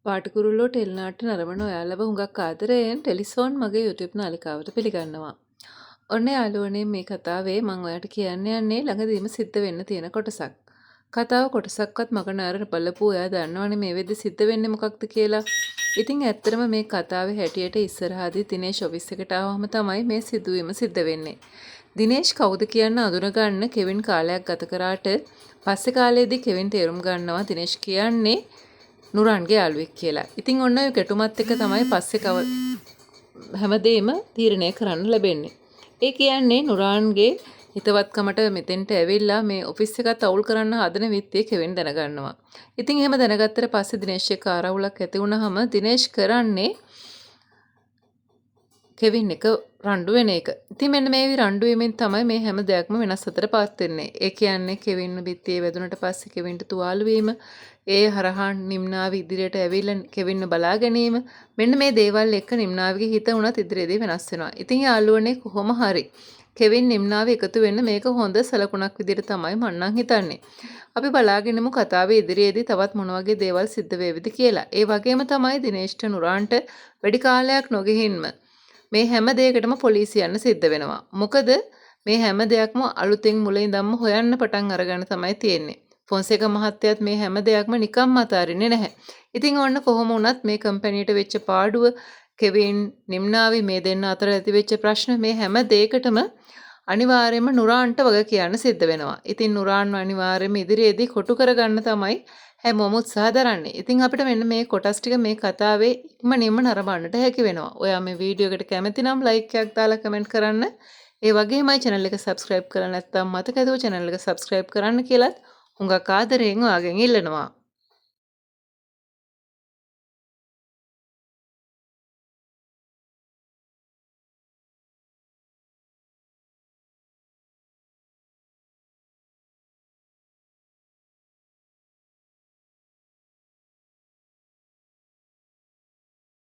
පාටකුරුල්ලෝ ටෙලිනාට්‍ය නරඹන ඔයාලව හුඟක් ආදරයෙන් ටෙලිසෝන් මගේ YouTube නාලිකාවට පිළිගන්නවා. ඔන්න යාළුවනේ, මේ කතාවේ මං ඔයාට කියන්න යන්නේ ළඟදීම සිද්ධ වෙන්න තියෙන කොටසක්. කතාව කොටසක්වත් මග නාර බලපු ඔයා දන්නවනේ මේ වෙද්දි සිද්ධ වෙන්නේ මොකක්ද කියලා. ඉතින් ඇත්තටම මේ කතාවේ හැටියට ඉස්සරහදී දිනේෂ් ඔෆිස් එකට ආවම තමයි මේ සිදුවීම සිද්ධ වෙන්නේ. දිනේෂ් කවුද කියන්න අඳුනගන්න කෙවින් කාලයක් ගත කරාට පස්සේ කාලේදී කෙවින් තේරුම් ගන්නවා දිනේෂ් කියන්නේ නුරන්ගේ යාළුවෙක් කියලා. ඉතින් ඔන්න ඔය ගැටුමත් එක්ක තමයි පස්සේ හැමදේම තීරණය කරන්න ලැබෙන්නේ. ඒ කියන්නේ නුරාන්ගේ හිතවත්කමට මෙතෙන්ට ඇවිල්ලා මේ ඔෆිස් එකත් අවුල් කරන්න හදන විත්තිය කෙවින් දැනගන්නවා. ඉතින් එහෙම දැනගත්තට පස්සේ දිනේෂ් එක්ක ආරවුලක් ඇති වුණාම දිනේෂ් කරන්නේ කෙවින් එක රණ්ඩු වෙන එක. ඉතින් මෙන්න මේ රණ්ඩු වීමෙන් තමයි මේ හැම දෙයක්ම වෙනස් අතර පාත් වෙන්නේ. ඒ කියන්නේ කෙවින් බිත්තියේ වැදුනට පස්සේ කෙවින්ට තුවාල වීම, ඒ හරහා නිම්නාව ඉදිරියට ඇවිල්ලා කෙවින්ව බලා ගැනීම, මෙන්න මේ දේවල් එක්ක නිම්නාවගේ හිත වුණත් ඉදිරියේදී වෙනස් වෙනවා. ඉතින් යාළුවනේ, කොහොම හරි කෙවින් නිම්නාව එකතු වෙන්න මේක හොඳ සලකුණක් විදිහට තමයි මං නම් හිතන්නේ. අපි බලාගෙනමු කතාවේ ඉදිරියේදී තවත් මොන වගේ දේවල් සිද්ධ වේවිද කියලා. ඒ වගේම තමයි දිනේෂ්ට නුරාන්ට වැඩි කාලයක් නොගිහින්ම මේ හැම දෙයකටම පොලිසිය යන්න සිද්ධ වෙනවා. මොකද මේ හැම දෙයක්ම අලුතෙන් මුල ඉඳන්ම හොයන්න පටන් අරගන්න තමයි තියෙන්නේ. ෆොන්සේකා මහත්තයාත් මේ හැම දෙයක්ම නිකම්ම අතාරින්නේ නැහැ. ඉතින් ඔන්න කොහොම වුණත් මේ කම්පැනියට වෙච්ච පාඩුව, කෙවින් නිම්නාවි මේ දෙන්න අතර ඇති වෙච්ච ප්‍රශ්න, මේ හැම දෙයකටම අනිවාර්යයෙන්ම නුරාන්ට වග කියන්න සිද්ධ වෙනවා. ඉතින් නුරාන්ව අනිවාර්යයෙන්ම ඉදිරියේදී කොටු කරගන්න තමයි හැමෝම උත්සාහ දරන්නේ. ඉතින් අපිට මෙන්න මේ කොටස් ටික මේ කතාවේ ඉක්මනින්ම නරඹන්නට හැකි වෙනවා. ඔයා මේ වීඩියෝ එකට කැමති නම් ලයික් එකක් දාලා කමෙන්ට් කරන්න. ඒ වගේමයි channel එක subscribe කරලා නැත්නම් මතක ඇතුව channel එක subscribe කරන්න කියලත් හුඟක් ආදරයෙන් ඔයාගෙන් ඉල්ලනවා.